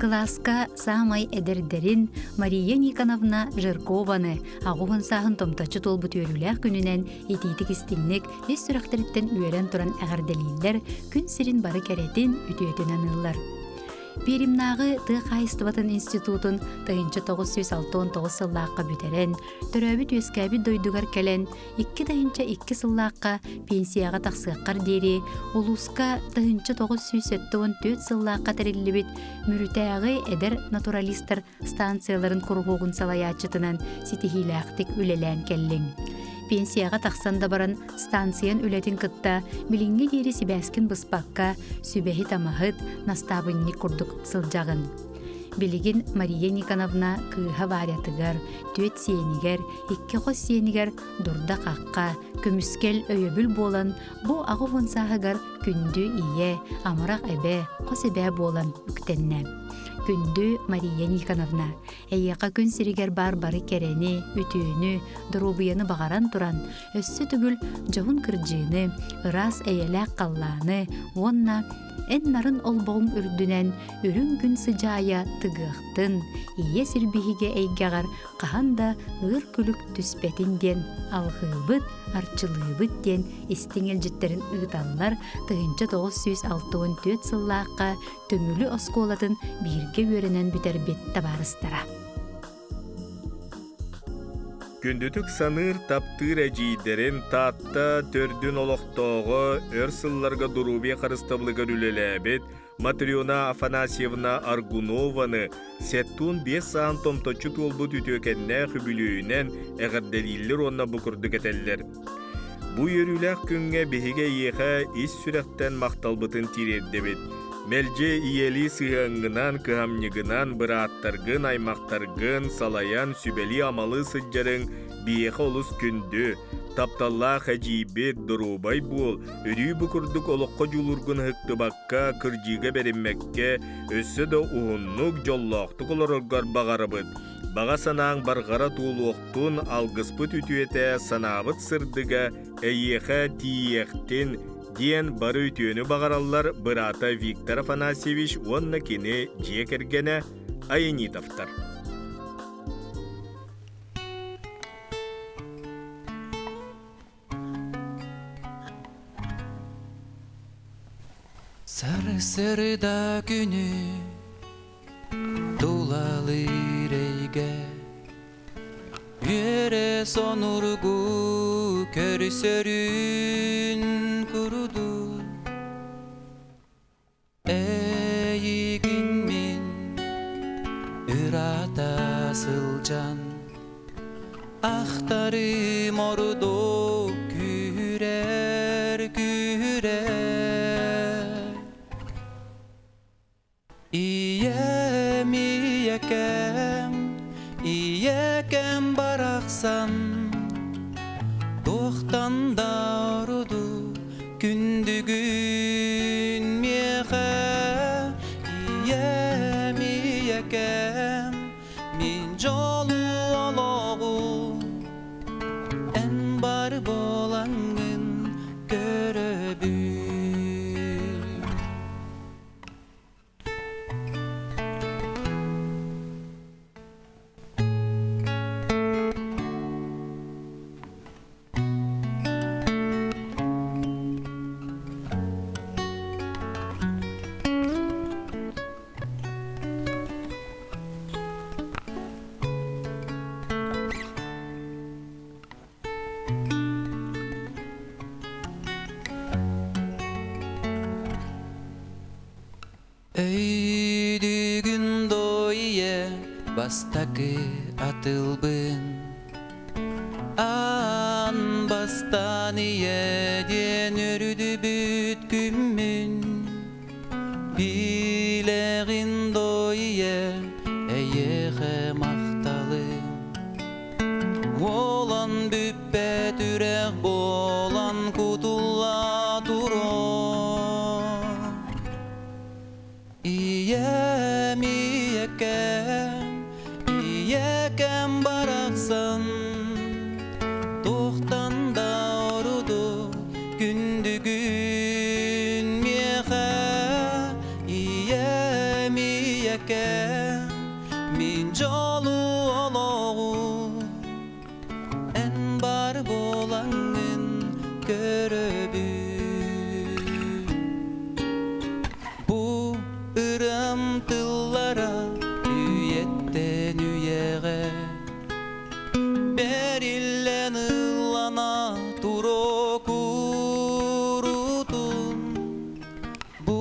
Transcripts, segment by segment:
Кылааска саамай эдэрдэрин Мария Никоновна Жиркованы аҕуһун сааһын томточчу туолбут үөрүүлээх күнүнэн итиитик-истиҥник ис сүрэхтэриттэн үөрэн туран эҕэрдэлииллэр, күн сирин бары кэрэтин, үтүөтүн аныыллар. Пермнааҕы тыа хаһаайыстыбатын институтун 1969 сыллаахха бүтэрэн, төрөөбүт-үөскээбит дойдугар кэлэн, 2002 сыллаахха пенсияҕа тахсыаххар диэри улууска 1974 сыллаахха тэриллибит Мүрүтээҕи эдэр натуралистар станцияларын куруһуогун салайааччытынан ситиһиилээхтик үлэлээн кэллиҥ. Пенсияҕа тахсан да баран станциян үлэтин кытта билиҥҥи диэри сибээскин быспакка сүбэһит-амаһыт, настаабынньык курдук сылдьаҕын. Билигин Мария Никоновна кыыһа Варятыгар, түөт сиэнигэр, икки хос сиэнигэр дурда-хахха, көмүскэл, өйөбүл буолан, бу 80 сааһыгар күндү ийэ, амарах эбэ, хос эбээ буолан үктэннэ. Күндү Мария Никоновна, эйиэхэ күн сиригэр баар бары кэрэни, үтүөнү, доруобуйаны баҕаран туран, өссө төгүл дьоһун кырдьыыны, ыраас эйэлээх халлааны уонна Эн нарын олбоҕуҥ үрдүнэн үрүҥ күн сыдьаайа тыгыахтын, ийэ сирбиһигэ эйгэҕэр хаһан да ыар күлүк түспэтин диэн алҕыыбыт, арчылыыбыт диэн истиҥ илдьиттэрин ыыталлар 1964 сыллаахха Төҥүлү оскуолатын бииргэ үөрэнэн бүтэрбит табаарыстара. Күндүтүк саныыр, таптыыр эдьиийдэрин Таатта төрдүн олохтооҕо, өр сылларга доруобуйа харыстабылыгар үлэлээбит Матрена Афанасьевна Аргунованы 75 саан томточчу туолбут үтүөкэннээх үбүлүөйүнэн эҕэрдэлииллэр уонна бу курдук этэллэр. Бу үөрүүлээх күҥҥэ биһиги эйиэхэ ис сүрэхтэн махталбытын тириэрдэбит. Мэлдьи ийэлии сыһыаҥҥынан, кыһамньыгынан бырааттаргын, аймахтаргын салайан сүбэлии-амалыы сылдьарыҥ биһиэхэ олус күндү. Тапталлаах эдьиийбит, доруобай буол, өрүү бу курдук олоххо дьулуургун ыһыктыбакка, кырдьыыга бэриммэккэ, өссө да уһуннук, дьоллоохтук олороргор баҕарабыт. Баҕа санааҥ барҕара туолуохтун, алгыспыт үтүөтэ, санаабыт сырдыга эйиэхэ тиийиэхтин, диэн бары үтүөнү баҕараллар быраата Виктор Афанасьевич уонна кини дьиэ кэргэнэ Аянитовтар. Сарсыарда күнү тулалыыр эйгэ Үөрэ сонургу көрсөрүн курдук Эйигин мин ыраата сылдьан Ахтарым ордук күүрэр күүрэр Ийэм ийэкэм ийэкэм барахсан Туохтан да ордук күндүгүн миэхэ Ийэм ийэкэм мин дьолу олоҕу Эн бар буолаҥҥын көрөбүн. Өйдүүгүн доо ийэ бастакы атылбын Аан бастаан ийэ диэн өрүдүбүт күммүн Билэҕин доо ийэ эйиэхэ махталым Уолан бүппэт үрэх буолан кутулла туруо Ийэм ийэкэм, ийэкэм барахсан Туохтан да ордук күндүгүн миэхэ Ийэм ийэкэм. ийэкэм мин дьолу олоҕу эн бар буолаҥҥын көрөбүн. Бу ырыам тыллара үйэттэн үйэҕэ бэриллэн ыллана туруо куурутун. Бу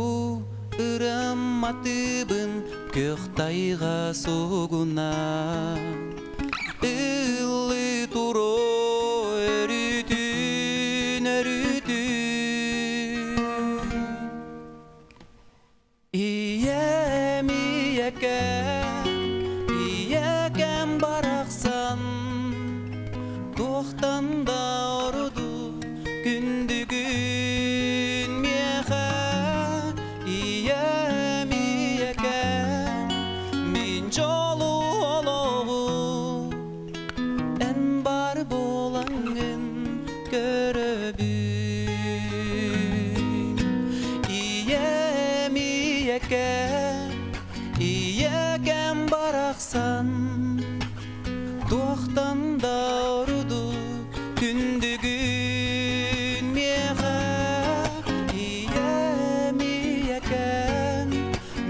ырыам матыыбын күөх тайҕа сугуна ыллыы туруо өрүтүн өрүтүн. Ийэм ийэкэм, ийэкэм барахсан, туохтан да ордук күндүгүн миэхэ. Ийэм ийэкэм, мин дьолу олоҕу эн бар буолаҥҥын көрөбүн. Ийэм ийэкэм, ийэкэм барахсан, туохтан да ордук күндүгүн миэхэ. Ийэм ийэкэм,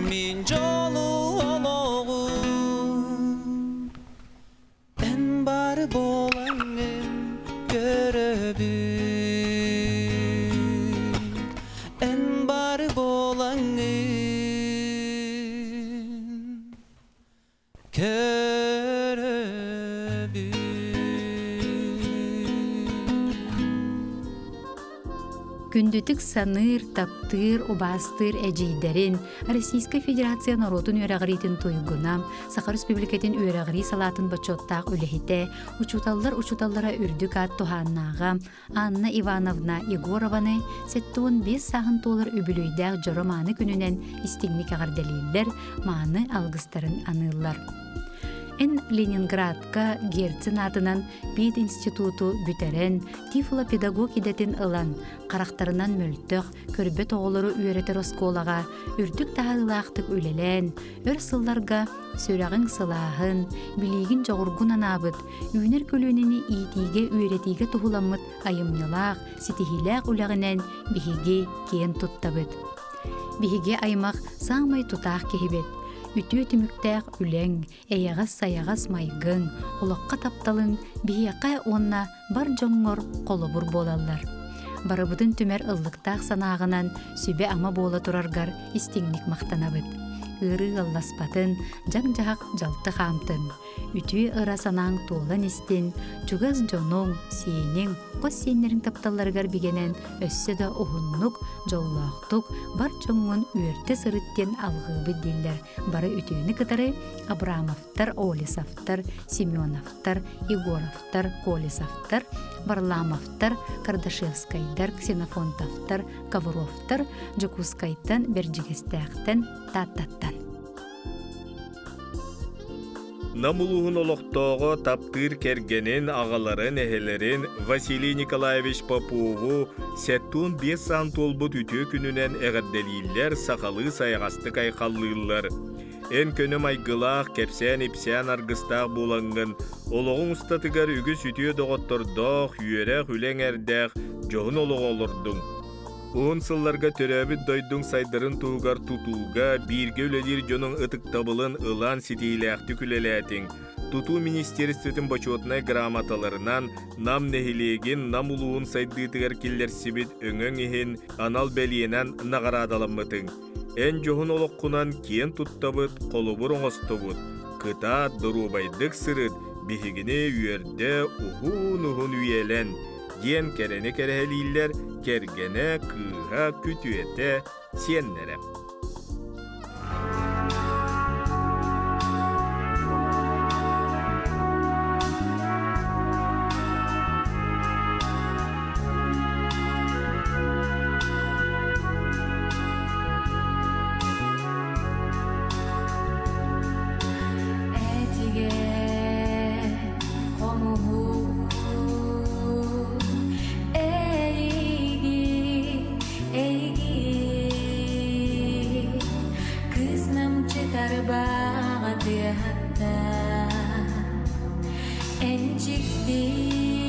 мин дьолу олоҕум эн бар буолаҥҥын көрөбүн, эн бар буолаҥҥын көрөбүн. Күндүтүк саныыр, таптыыр, убаастыыр эдьиийдэрин Российскай Федерация норуотун үөрэҕириитин туйгуна, Саха Республикатын үөрэҕирии салаатын бочуоттаах үлэһитэ, учууталлар учууталлара үрдүк аат туһааннааҕа Анна Ивановна Егорованы 75 сааһын туолар үбүлүөйдээх дьоро мааны күнүнэн истиҥник эҕэрдэлииллэр, мааны алгыстарын аныыллар. Эн Ленинградка Герцен аатынан пединституту бүтэрэн, тифлопедагог идэтин ылан, харахтарынан мөлтөх, көрбөт оҕолору үөрэтэр оскуолаҕа үрдүк таһаарыылаахтык үлэлээн, өр сылларга сүрэҕиҥ сылааһын, билиигин дьоҕургун анаабыт, үүнэр көлүөнэни иитиигэ-үөрэтиигэ туһуламмыт айымньылаах, ситиһиилээх үлэҕинэн биһиги киэн туттабыт. Биһиги аймах саамай тутаах киһибит. Үтүө түмүктээх үлэҥ, эйэҕэс-сайаҕас майгыҥ, олоххо тапталыҥ биһиэхэ уонна бар дьоҥҥор холобур буолаллар. Барыбытын түмэр ыллыктаах санааҕынан сүбэ-ама буола тураргар истиҥник махтанабыт. Ыарыы ыалласпатын, дьаҥ-дьаһах дьалты хаамтын. Үтүө ыра санааҥ туолан истин, чугас дьонуҥ, сиэниҥ, хос сиэннэриҥ тапталларыгар бигэнэн өссө да уһуннук, дьоллоохтук бар дьоҥҥун үөрдэ сырыт диэн алҕыыбыт дииллэр бары үтүөнү кытары Абрамовтар, Олесовтар, Семеновтар, Егоровтар, Колесовтар, Варламовтар, Кардашевскайдар, Ксенофонтовтар, Ковровтар, Дьокуускайтан, Бэрдьигэстээхтэн, Тааттаттан. Нам улууһун олохтооҕо таптыыр кэргэнин, аҕаларын, эһэлэрин Василий Николаевич Попову 75 саан туолбут үтүө күнүнэн эҕэрдэлииллэр, сахалыы сайаҕастык айхаллыыллар. Эн көнө майгылаах, кэпсээн-ипсээн аргыстаах буолаҥҥын, олоҕуҥ устатыгар үгүс үтүө доҕоттордоох, үөрэх, үлэ эҥэрдээх, дьоһун олоҕу олордуҥ. Уһун сылларга төрөөбүт дойдуҥ сайдарын туһугар тутууга бииргэ үлэлиир дьонуҥ ытыктабылын ылан ситиһиилээхтик үлэлээтиҥ. Тутуу министиэристибэтин бочуотунай грамоталарынан Нам нэһилиэгин Нам улууһун сайдыытыгар киллэрсибит өҥөҥ иһин анал бэлиэнэн наҕараадаламмытыҥ. Эн дьоһун олоххунан киэн туттабыт, холобур оҥостобут. Кытаат, доруобайдык сырыт, биһигини үөрдэ уһун-уһун үйэлэн! диэн кэрэни кэрэһэлииллэр кэргэнэ, кыыһа, күтүөтэ, сиэннэрэ. Этигэн хомуһу эйигин, эйигин. Намчы тарбаҕа тыаһатта Эн дьикти.